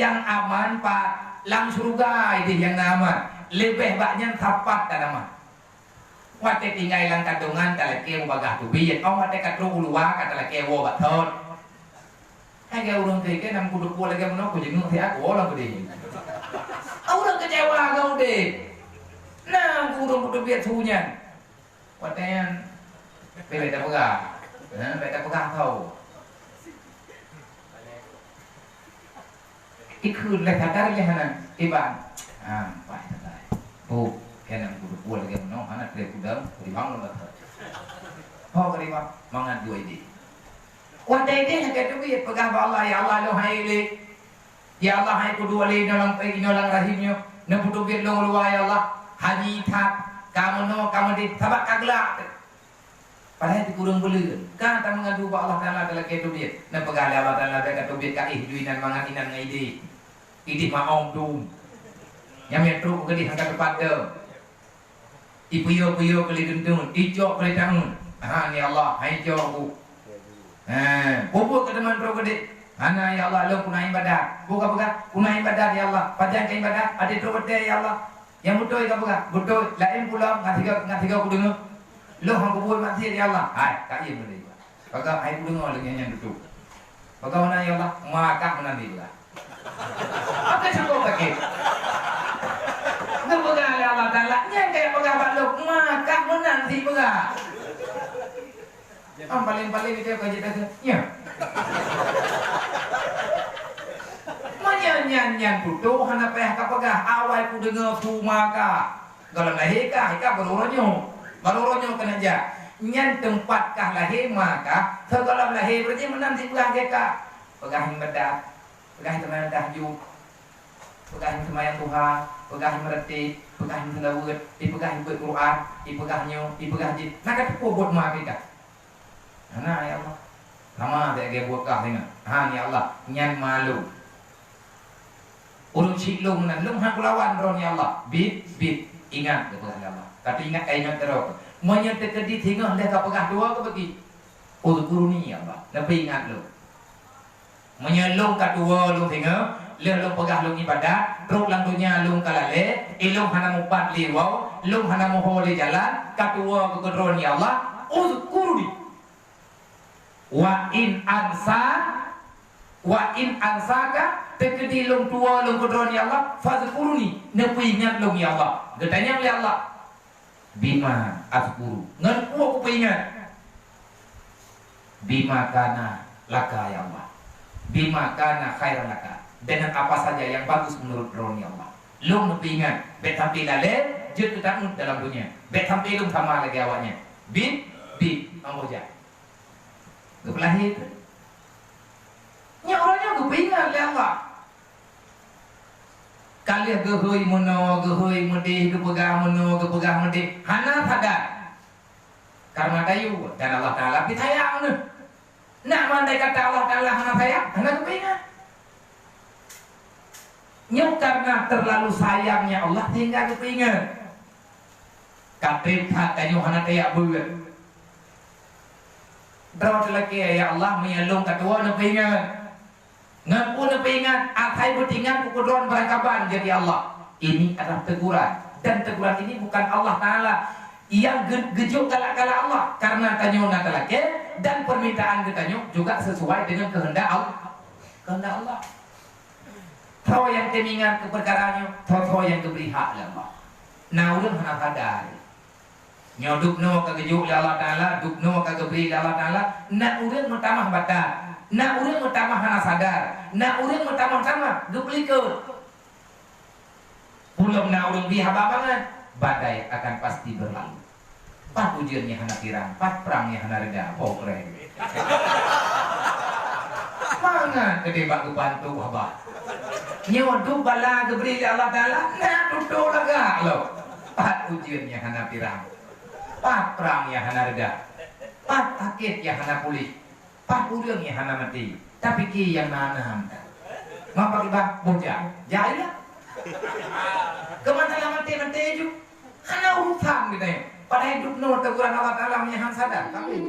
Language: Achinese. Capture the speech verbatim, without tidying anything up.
Nyang aman pat lam syeuruga idéh nyang na aman. Leubeh bak nyan sapat tan aman. Watée tinggai lam kandongan talakée u bagaih teubiet, oh watée ka trok u luwa ka talakée woe bak thon. Hai geu ureuëng keu ikée nam kuduek woe lagée meunoe kujeungeuk siat woe lam keudeh. Ureuëng keucewa geu udeb. Nah, ureuëng kuteubiet su nyan. Watée nyan, bèk tapeugah. Ha, bèk tapeugah tho. Ikheun lé sadar lé hana iban. Ha, pai sadar. Oh, kena kudu buat lagi meunoe, hana trép udang, kurimang lom dah. Ho kurimang, mangat dua idéh. Watée idéh lagée teubiet peugah bak Allah, "Ya Allah, lôn hai lé." Ya Allah, hai kudu wali inoe lam, eh, inoe lam rahim nyoe, neupeuteubiet lôn u luwa, ya Allah. Hana that, ka meunoe, ka meudeh, sabab ka glak. Padahai di kureueng buleuen, ka tameungadu bak Allah Taala talakée teubiet. Neupeugah lé Allah Taala, "Bèk kateubiet ka éh ju inan mangat inan ngon idéh. Idéh maom dum. Nyang meutrok keudeh angka teupat deuh." Ipeuyô-peuyô keu lé geunteuen, icok keu lé tangeuen. "Hana, ya Allah, hai cok ku." Ha, peue-peue keu teuma trok keudeh. "Hana, ya Allah, lôn peuna ibadat." Peue kapeugah? "Peuna ibadat, ya Allah." "Pajan ka ibadat?" "Até trok watée, ya Allah." "Nyang beutôi kapeugah?" "Beutôi, laén pulang ngat sigoe, ngat sigoe kudeungoe." "Lôn han kubuet maksiat, ya Allah." "Hai, ka iem keudeh." Peugah, "Hai kudeungoe lagée nyan tutoe." Peugah, "Meunan, ya Allah." "Ma kah meunan," dipeugah. Maka cukup sakét. Geupeugah lé Allah Taala, nyan kaya peugah bak lôn, "Ma kah meunan," dipeugah. Am paléng-paléng itu ka jeuet, "Nya." Meunyoe nyan, nyan tutoe hana payah kapeugah, "Awai kudeungoe su ma kah." Gohlom lahé kah, kah baru uroe nyoe. Baru uroe nyoe keuneuk jak. Nyan teumpat kah lahé ma kah, sigohlom lahé beureuti meunan sipeugah lé kah. Peugah ibadat, peugah seumayang tahajud, peugah seumayang duha, peugah meureuti, peugah seulaweuet, ipeugah ibeuet Quran, ipeugah nyoe, ipeugah jih. Na kateupeue buet ma kah? Hana, ya Allah. Sama lagée buet kah singoh. Han, ya Allah, nyan ma lôn. Ureuëng syiek lôn meunan, lôn han kulawan droe, ya Allah. Bit, bit. Ingat, geupeugah lé Allah. Tapi ingat, ka ingat keudroe. Meunyoe teukeudi singoh lheueh kapeugah dua keuh bagi. Uzkuruni, ya Allah. Neupeuingat lôn. Meunyoe lôn ka tuwoe lôn singoh, lheueh lôn peugah lôn ibadat, trok lam donya lôn ka lalé, ilôn hana mupat lé woe, lôn hana muho lé jalan, ka tuwoe keu keudroe, ya Allah, uzkuruni. Wa in ansa, wa in ansaka, teukeudi lôn tuwoe lôn keudroe, ya Allah, fazkuruni, neupeuingat lôn, ya Allah. Geutanyong lé Allah, "Bima azkuru?" Ngon peue kupeuingat? "Bima kana laka, ya Allah. Bima kana khairan laka." Dengan apa saja yang bagus menurut droe, ya Allah. Lôn neupeuingat, bèk sampai lalé, jeuet keu tamuet dalam donya. Bèk sampai lôn sama lagée awaknyan. Bit, bit, ambo jak. Geupeulahé tu. Nyoe uroe nyoe geupeuingat lé Allah. Ka lheueh geuhôi meunoe, geuhôi meudeh, geupeugah meunoe, geupeugah meudeh, hana sadar. Karena tayue dan Allah Taala pih sayang neuh. Nak mandai kata Allah Taala hana sayang, hana geupeuingat. Nyoe karena terlalu sayangnya Allah sehingga geupeuingat. Ka trép that tanyoe hana tajak beuet. Droe talakée, "Ya Allah, meunyoe lôn ka tuwoe neupeuingat." Ngon peue neupeuingat? Asai beuteuingat keu keudroe barangkaban, jadi Allah. Ini adalah teguran. Dan teguran ini bukan Allah Taala yang ge-, geujok galak-galak Allah, karena tanyoe na talakée dan permintaan geutanyoe juga sesuai dengan kehendak Allah. Kehendak Allah. Tho nyang teuingat keu peukara nyoe, tho-tho nyang geubri hak lé Allah. Na ureuëng hana sadar. Nyoe dubnoe ka geujok lé Allah Taala, dubnoe ka geubri lé Allah Taala, na ureuëng meutamah batat, na ureuëng meutamah hana sadar, na ureuëng meutamah-tamah geupeulikot. Ulôn na ureuëng bri haba mangat, badai akan pasti berlalu. Pat ujeuen nyang hana pirang, pat prang nyang hana reda, po keureun. Mangat keudeh bak geubantu haba. Nyoe dub bala geubri lé Allah Taala, na tutoe lagak lom. Pat ujeuen nyang hana pirang, pat prang nyang hana reda, pat sakét nyang hana puléh. Pat ureuëng nyang hana maté, tapi keu nyang na-na mantong. Mapa kiban? Boh jak. Jak ilak. Keu masalah maté-maté ju. Hana urusan geutanyoe. Padahai dubnoe teguran Allah Taala meunyoe han sadar. Tapi